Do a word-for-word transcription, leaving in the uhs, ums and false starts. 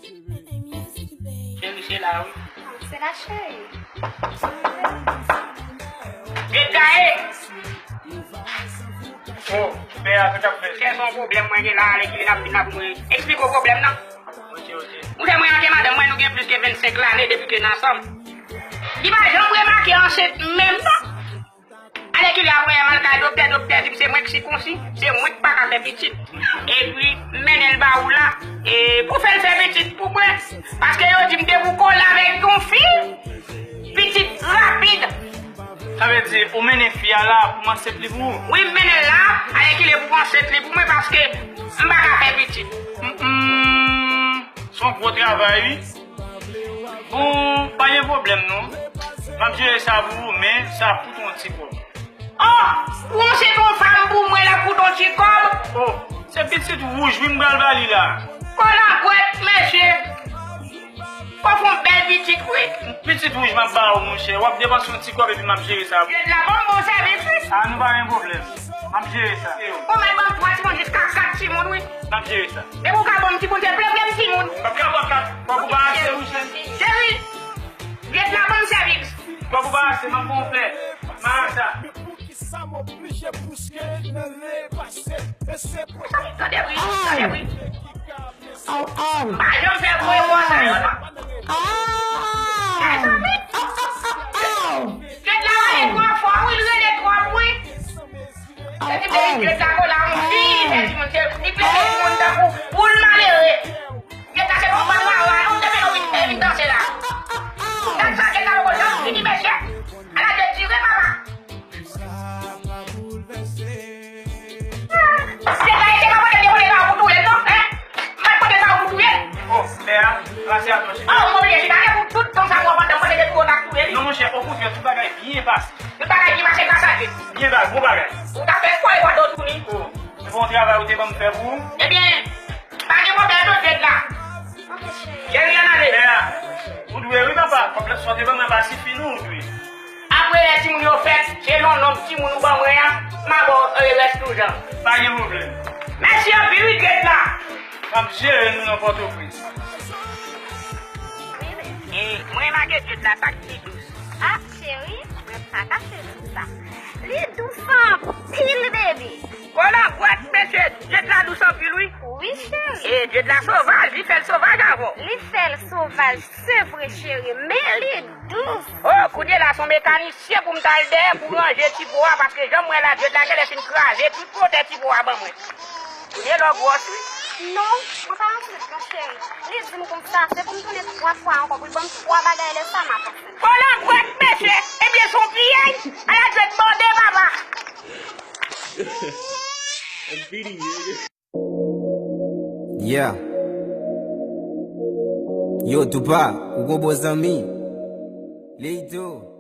Cheri, se la, wi. Se la, cheri. Detaye! Oh, pè a, sa k ap fèt? Chè, se yon pwoblèm mwen gen la, ale ki vin ap vin la pou mwen eksplike w pwoblèm nan. Ok, ok. Ou wè mwen ak madanm mwen, nou gen plis ke vennsenk lane depi ke n ansanm. Li pa janm remake ansent menm non. Alèkile, apre m al kay doktè, doktè di m se mwen k sikonsi, se mwen k pa ka fè pitit. Epi, m mennen l ba ou la, e, pou fè l fè pitit pou mwen. Paske yo di m depi w kole avèk yon fi, pitit rapid. Sa vle di, ou mennen fi a la pou m ansent li pou ou? Wi, m mennen l la, alèkile pou w ansent li pou mwen, paske m pa ka fè pitit. M, m, se yon gwo travay, wi. Bon, pa gen pwoblèm non. M ap jere sa pou ou, men sa koute yon ti kòb. Oh! Ou se yon fanm pou mwen la koute yon ti kòb? Oh, se pitit wouj wi m pral ba li la. Kòlangwèt, mesye. Ou fè yon bèl pitit wi. Pitit wouj m ap ba ou, monchè. W ap depanse yon ti kòb epi m ap jere sa. Jèt la ban m bon sèvis wi. Ah, nou pa gen pwoblèm. M ap jere sa. Ou mèt ban m twa timoun jiska kat timoun wi. M ap jere sa. Depi w ka ban m timoun, se plenplen timoun. M ap ka ban kat. Fòk ou pa achte, monchè. Cheri, jèt la ban m sèvis. Fòk ou pa achte, m ap ba w flè. Marasa. Tande bri, tande bri. Aw, aw. M pa janm fè gwo efò sa yo non. Aw. Mezanmi. Aw, aw, aw, aw. Jèt la rele twò fò wi, l rele twòp wi. Aw, aw. Epi depi jèt la ko la yon fi, fè timoun se, li plede timoun tankou poul malere. Jèt la se yon bann wawa, nou te fè nou vin, vin danse la. Gad sa jèt la poko janm fini mesye. Ala de dire papa. Jèt la ete pa pote de pote sa pou touye l non, hein? M pa t pote sa pou touye l. Oh, pè a, pase atò chita. Oh, m oblije chita, e pou tout tan sa mwen pandan mwen te di ou t ap touye li. Non, monchè, okontrè, tout bagay byen pase. Tout bagay byen pase gras a Dye. Byen bagay, bon bagay. Ou ta fè fò e pa do touni. Oh, se bon travay ou te ban m fè pou ou. Ebyen, pa gen pwoblèm non, Dye la. Ok, cheri. Cheri, ann ale. Pè a, ou dwe wi, papa. Konplèks ou te ban mwen pa sifi non, ou dwe. Apre lè timoun yo fèt, selon nonb timoun ou ban mwen an, m a ba w, e, rès toujan. Pa gen pwoblèm. Mèsi anpil wi, Dye la. M ap jere nou nan Pòtoprens. E, mwen remake Dye la, sa k pi dous. Ah, cheri, mwen pa kache nou sa. Li dous anpil, baby. Kòlangwèt, mesye, Dye la dous anpil, wi. Wi, cheri. E, Dye la sovaj, li fè l sovaj avè w. Li fè l sovaj, se vre, cheri, men li dous. Oh, kounye la, se yon mekanisyen pou m t al dèyè pou ranje ti po a, paske jan m wè la, Dye la genlè fin kraze tout motè ti po a ban mwen. Kounye la w gwòs wi. Non, mwen pa ansent non cheri. Li di m konsa, se pou m tounen twa fwa ankò pou l ban m twa bagay, lè sa m ap ansent. Kòlangwèt mesye, ebyen se yon piyay, ala jwèt bande papa. Yeah. Yo, Tupac, ou gon bon zanmi. Lito.